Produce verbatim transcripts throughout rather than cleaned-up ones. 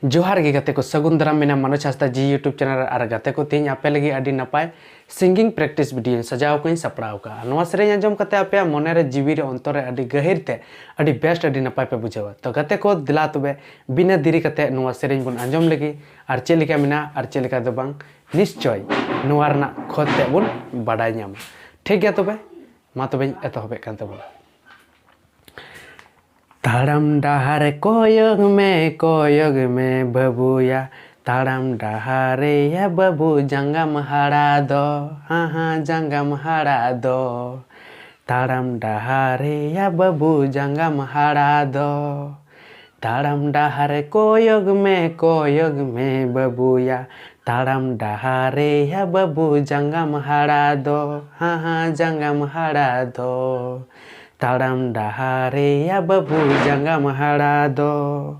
ᱡᱚᱦᱟᱨ ᱜᱮ ᱜᱟᱛᱮ ᱠᱚ, ᱥᱟᱹᱜᱩᱱ ᱫᱟᱨᱟᱢ᱾ ᱢᱮᱱᱟᱜᱼᱟ ᱢᱟᱱᱚᱡᱽ ᱦᱟᱸᱥᱫᱟ ᱡᱤ YouTube ᱪᱮᱱᱮᱞ ᱨᱮ᱾ ᱟᱨ ᱜᱟᱛᱮ ᱠᱚ, ᱛᱮᱦᱮᱧ ᱟᱯᱮ ᱞᱟᱹᱜᱤᱫ ᱟᱹᱰᱤ ᱱᱟᱯᱟᱭ ᱥᱤᱝᱜᱤᱝ ᱯᱨᱮᱠᱴᱤᱥ ᱵᱷᱤᱰᱤᱭᱳᱧ ᱥᱟᱡᱟᱣ ᱠᱟᱜ ᱤᱧ ᱥᱟᱯᱲᱟᱣ ᱠᱟᱜᱼᱟ᱾ ᱱᱚᱣᱟ ᱥᱮᱨᱮᱧ ᱟᱸᱡᱚᱢ ᱠᱟᱛᱮ ᱟᱯᱮᱭᱟᱜ ᱢᱚᱱᱮ ᱨᱮ, ᱡᱤᱣᱤ ᱨᱮ, ᱚᱱᱛᱚᱨ ᱨᱮ ᱟᱹᱰᱤ ᱜᱟᱹᱦᱤᱨ ᱛᱮ ᱟᱹᱰᱤ ᱵᱮᱥᱴ, ᱟᱹᱰᱤ ᱱᱟᱯᱟᱭ ᱯᱮ ᱵᱩᱡᱷᱟᱹᱣᱟ᱾ ᱛᱚ ᱜᱟᱛᱮ ᱠᱚ, ᱫᱮᱞᱟ ᱛᱚᱵᱮ ᱵᱤᱱᱟᱹ ᱫᱮᱨᱤ ᱠᱟᱛᱮ ᱱᱚᱣᱟ ᱥᱮᱨᱮᱧ ᱵᱚᱱ ᱟᱸᱡᱚᱢ ᱞᱮᱜᱮ᱾ ᱟᱨ ᱪᱮᱫ ᱞᱮᱠᱟ ᱢᱮᱱᱟᱜᱼᱟ ᱟᱨ ᱪᱮᱫ ᱞᱮᱠᱟ ᱫᱚ ᱵᱟᱝ, ᱱᱤᱥᱪᱚᱭ ᱱᱚᱣᱟ ᱨᱮᱱᱟᱜ ᱠᱷᱚᱛ ᱛᱮ ᱵᱚᱱ ᱵᱟᱰᱟᱭ ᱧᱟᱢᱟ᱾ ᱴᱷᱤᱠ ᱜᱮᱭᱟ ᱛᱚᱵᱮ, ᱢᱟ ᱛᱚᱵᱮᱧ ᱮᱛᱚᱦᱚᱵᱮᱫ ᱠᱟᱱ ᱛᱟᱵᱚᱱᱟ᱾ ᱛᱟᱲᱟᱢ ᱰᱟᱦᱟᱨ ᱠᱚᱭᱚᱜ ᱢᱮ, ᱠᱚᱭᱚᱜ ᱢᱮ ᱵᱟᱹᱵᱩᱭᱟ᱾ ᱛᱟᱲᱟᱢ ᱰᱟᱦᱟᱨ ᱨᱮᱭᱟ ᱵᱟᱹᱵᱩ ᱡᱟᱸᱜᱟᱢ ᱦᱟᱲᱟ ᱫᱚ, ᱦᱟᱸ ᱦᱟᱸ ᱡᱟᱸᱜᱟᱢ ᱦᱟᱲᱟ ᱫᱚ᱾ ᱛᱟᱲᱟᱢ ᱰᱟᱦᱟᱨ ᱨᱮᱭᱟ ᱵᱟᱹᱵᱩ ᱡᱟᱸᱜᱟᱢ ᱦᱟᱲᱟ ᱫᱚ᱾ ᱛᱟᱲᱟᱢ ᱰᱟᱦᱟᱨ ᱠᱚᱭᱚᱜ ᱢᱮ, ᱠᱚᱭᱚᱜ ᱢᱮ ᱵᱟᱹᱵᱩᱭᱟ᱾ ᱛᱟᱲᱟᱢ ᱰᱟᱦᱟᱨ ᱨᱮᱭᱟ ᱵᱟᱹᱵᱩ ᱡᱟᱸᱜᱟᱢ ᱦᱟᱲᱟ ᱫᱚ, ᱦᱟᱸ ᱦᱟᱸ ᱡᱟᱸᱜᱟᱢ ᱦᱟᱲᱟ ᱫᱚ᱾ ᱛᱟᱲᱟᱢ ᱰᱟᱦᱟᱨ ᱨᱮᱭᱟ ᱵᱟᱹᱵᱩ ᱡᱟᱸᱜᱟᱢ ᱦᱟᱲᱟ ᱫᱚ᱾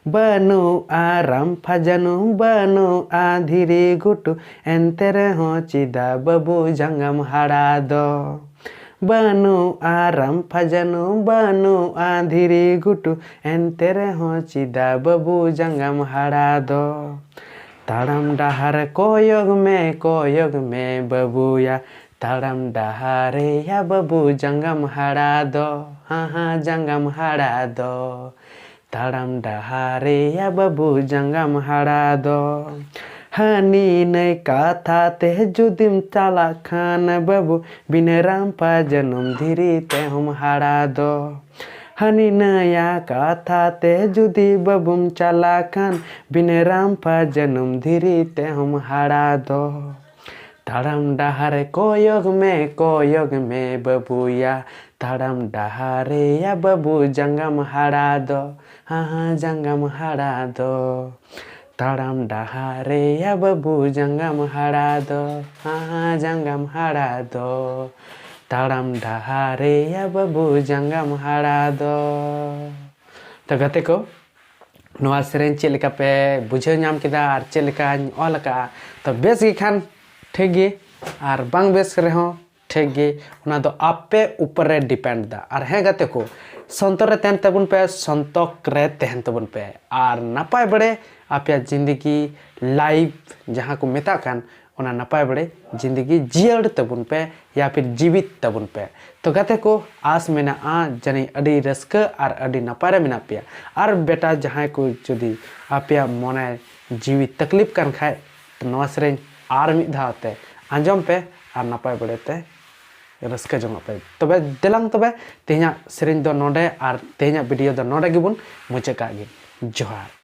ᱵᱟᱹᱱᱩᱜᱼᱟ ᱨᱟᱢᱯᱷᱟ ᱡᱟᱹᱱᱩᱢ, ᱵᱟᱹᱱᱩᱜᱼᱟ ᱫᱷᱤᱨᱤ ᱜᱷᱩᱴᱩ, ᱮᱱᱛᱮ ᱨᱮᱦᱚᱸ ᱪᱮᱫᱟᱜ ᱵᱟᱹᱵᱩ ᱡᱟᱸᱜᱟᱢ ᱦᱟᱲᱟ ᱫᱚ? ᱵᱟᱹᱱᱩᱜᱼᱟ ᱨᱟᱢᱯᱷᱟ ᱡᱟᱹᱱᱩᱢ, ᱵᱟᱹᱱᱩᱜᱼᱟ ᱫᱷᱤᱨᱤ ᱜᱷᱩᱴᱩ, ᱮᱱᱛᱮ ᱨᱮᱦᱚᱸ ᱪᱮᱫᱟᱜ ᱵᱟᱹᱵᱩ ᱡᱟᱸᱜᱟᱢ ᱦᱟᱲᱟ ᱫᱚ? ᱛᱟᱲᱟᱢ ᱰᱟᱦᱟᱨ ᱠᱚᱭᱚᱜ ᱢᱮ, ᱠᱚᱭᱚᱜ ᱢᱮ ᱵᱟᱹᱵᱩᱭᱟ᱾ ᱛᱟᱲᱟᱢ ᱰᱟᱦᱟᱨ ᱨᱮᱭᱟ ᱵᱟᱹᱵᱩ ᱡᱟᱸᱜᱟᱢ ᱦᱟᱲᱟ ᱫᱚ, ᱦᱟᱸ ᱦᱟᱸ ᱡᱟᱸᱜᱟᱢ ᱦᱟᱲᱟ ᱫᱚ᱾ ᱛᱟᱲᱟᱢ ᱰᱟᱦᱟᱨ ᱨᱮᱭᱟ ᱵᱟᱹᱵᱩ ᱡᱟᱸᱜᱟᱢ ᱦᱟᱲᱟ ᱫᱚ᱾ ᱦᱟᱹᱱᱤ ᱱᱟᱹᱭ ᱠᱟᱛᱷᱟ ᱛᱮ ᱡᱩᱫᱤᱢ ᱪᱟᱞᱟᱜ ᱠᱷᱟᱱ ᱵᱟᱹᱵᱩ, ᱵᱤᱱᱟᱹ ᱨᱟᱢᱯᱷᱟ ᱡᱟᱹᱱᱩᱢ ᱫᱷᱤᱨᱤ ᱛᱮᱦᱚᱸᱢ ᱦᱟᱲᱟ ᱫᱚ᱾ ᱦᱟᱹᱱᱤ ᱱᱟᱹᱭᱟ ᱠᱟᱛᱷᱟ ᱛᱮ ᱡᱩᱫᱤ ᱵᱟᱹᱵᱩᱢ ᱪᱟᱞᱟᱜ ᱠᱷᱟᱱ, ᱵᱤᱱᱟᱹ ᱨᱟᱢᱯᱷᱟ ᱡᱟᱹᱱᱩᱢ ᱫᱷᱤᱨᱤ ᱛᱮᱦᱚᱸᱢ ᱦᱟᱲᱟ ᱫᱚ᱾ ᱛᱟᱲᱟᱢ ᱰᱟᱦᱟᱨ ᱠᱚᱭᱚᱜ ᱢᱮ, ᱠᱚᱭᱚᱜ ᱢᱮ ᱵᱟᱹᱵᱩᱭᱟ᱾ ᱛᱟᱲᱟᱢ ᱰᱟᱦᱟᱨ ᱨᱮᱭᱟ ᱵᱟᱹᱵᱩ ᱡᱟᱸᱜᱟᱢ ᱦᱟᱲᱟ ᱫᱚ, ᱦᱟᱸ ᱦᱟᱸ ᱡᱟᱸᱜᱟᱢ ᱦᱟᱲᱟ ᱫᱚ᱾ ᱛᱟᱲᱟᱢ ᱰᱟᱦᱟᱨ ᱨᱮᱭᱟ ᱵᱟᱹᱵᱩ ᱡᱟᱸᱜᱟᱢ ᱦᱟᱲᱟ ᱫᱚ, ᱦᱟᱸ ᱦᱟᱸ ᱡᱟᱸᱜᱟᱢ ᱦᱟᱲᱟ ᱫᱚ᱾ ᱛᱟᱲᱟᱢ ᱰᱟᱦᱟᱨ ᱨᱮᱭᱟ ᱵᱟᱹᱵᱩ ᱡᱟᱸᱜᱟᱢ ᱦᱟᱲᱟ ᱫᱚ᱾ ᱛᱚ ᱜᱟᱛᱮ ᱠᱚ, ᱱᱚᱣᱟ ᱥᱮᱨᱮᱧ ᱪᱮᱫ ᱞᱮᱠᱟ ᱯᱮ ᱵᱩᱡᱷᱟᱹᱣ ᱧᱟᱢ ᱠᱮᱫᱟ ᱟᱨ ᱪᱮᱫ ᱞᱮᱠᱟᱧ ᱚᱞ ᱟᱠᱟᱫᱼᱟ? ᱛᱚ ᱵᱮᱥ ᱜᱮ ᱠᱷᱟᱱ ᱴᱷᱤᱠ ᱜᱮ, ᱟᱨ ᱵᱟᱝ ᱵᱮᱥ ᱨᱮᱦᱚᱸ ᱴᱷᱤᱠ ᱜᱮ, ᱚᱱᱟ ᱫᱚ ᱟᱯᱮ ᱩᱯᱚᱨ ᱨᱮ depend ᱫᱟ᱾ ᱟᱨ ᱦᱮᱸ ᱜᱟᱛᱮ ᱠᱚ, ᱥᱚᱱᱛᱚᱨ ᱨᱮ ᱛᱟᱦᱮᱱ ᱛᱟᱵᱚᱱ ᱯᱮ, ᱥᱚᱱᱛᱚᱠ ᱨᱮ ᱛᱟᱦᱮᱱ ᱛᱟᱵᱚᱱ ᱯᱮ, ᱟᱨ ᱱᱟᱯᱟᱭ ᱵᱟᱲᱮ ᱟᱯᱮᱭᱟᱜ ᱡᱤᱱᱫᱮᱜᱤ, life ᱡᱟᱦᱟᱸ ᱠᱚ ᱢᱮᱛᱟᱜ ᱠᱟᱱ, ᱚᱱᱟ ᱱᱟᱯᱟᱭ ᱵᱟᱲᱮ ᱡᱤᱱᱫᱮᱜᱤ ᱡᱤᱭᱟᱹᱲ ᱛᱟᱵᱚᱱ ᱯᱮ, ᱭᱟ ᱯᱷᱤᱨ ᱡᱤᱣᱤᱫ ᱛᱟᱵᱚᱱ ᱯᱮ᱾ ᱛᱚ ᱜᱟᱛᱮ ᱠᱚ, ᱟᱥ ᱢᱮᱱᱟᱜᱼᱟ ᱡᱟᱹᱱᱤᱡ ᱟᱹᱰᱤ ᱨᱟᱹᱥᱠᱟᱹ ᱟᱨ ᱟᱹᱰᱤ ᱱᱟᱯᱟᱭ ᱨᱮ ᱢᱮᱱᱟᱜ ᱯᱮᱭᱟ᱾ ᱟᱨ ᱵᱮᱴᱟ, ᱡᱟᱦᱟᱸᱭ ᱠᱚ ᱡᱩᱫᱤ ᱟᱯᱮᱭᱟᱜ ᱢᱚᱱᱮ ᱡᱤᱣᱤ ᱛᱟᱠᱞᱤᱯ ᱠᱟᱱ ᱠᱷᱟᱡ, ᱱᱚᱣᱟ ᱥᱮᱨᱮᱧ ᱟᱨ ᱢᱤᱫ ᱫᱷᱟᱣ ᱛᱮ ᱟᱸᱡᱚᱢ ᱯᱮ ᱟᱨ ᱱᱟᱯᱟᱭ ᱵᱟᱲᱮ ᱛᱮ ᱨᱟᱹᱥᱠᱟᱹ ᱡᱚᱝᱚᱜ ᱯᱮ᱾ ᱛᱚᱵᱮ ᱫᱮᱞᱟᱝ ᱛᱚᱵᱮ, ᱛᱮᱦᱮᱧᱟᱜ ᱥᱮᱨᱮᱧ ᱫᱚ ᱱᱚᱰᱮ ᱟᱨ ᱛᱮᱦᱮᱧᱟᱜ video ᱫᱚ ᱱᱚᱰᱮ ᱜᱮᱵᱚᱱ ᱢᱩᱪᱟᱹᱫ ᱠᱟᱜ ᱜᱮ᱾ ᱡᱚᱦᱟᱨ᱾